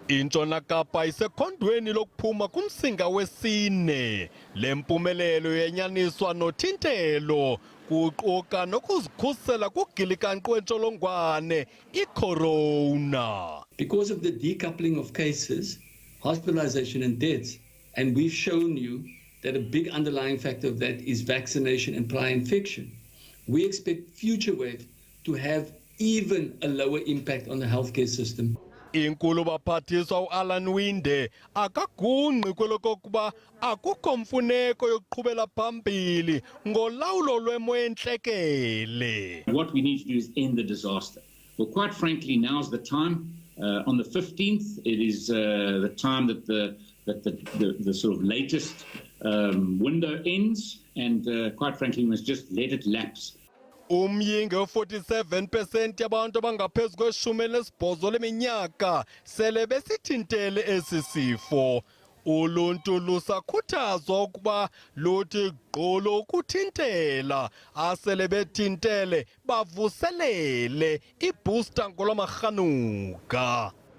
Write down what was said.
Intshona Kapa isekhondweni lokuphuma kumsinga wesine. Le mpumelelo yenyaniswa nothintelo kuquka nokuzikhusela kugilikanqu wentsholongwane icorona. Because of the decoupling of cases, hospitalization and deaths, and we've shown you that a big underlying factor of that is vaccination and prior infection. We expect future wave to have even a lower impact on the healthcare system. Inkulu baphathiswa uAlan Winde akagungqi kwelokokuba akukho mfuneko yokuqhubela phambili ngolawulo lwemo yentlekele. What we need to do is end the disaster. Well, quite frankly, now's the time. On the 15th, it is the time that the sort of latest window ends, and quite frankly, we must just let it lapse. Umyinge we-47% yabantu abangaphezu kweshumi elinesibhozo leminyaka sele besithintele esi sifo. Uluntu lusakhuthazwa ukuba luthi gqolo ukuthintela, asele bethintele bavuselele ibooster ngolwamarhanuka.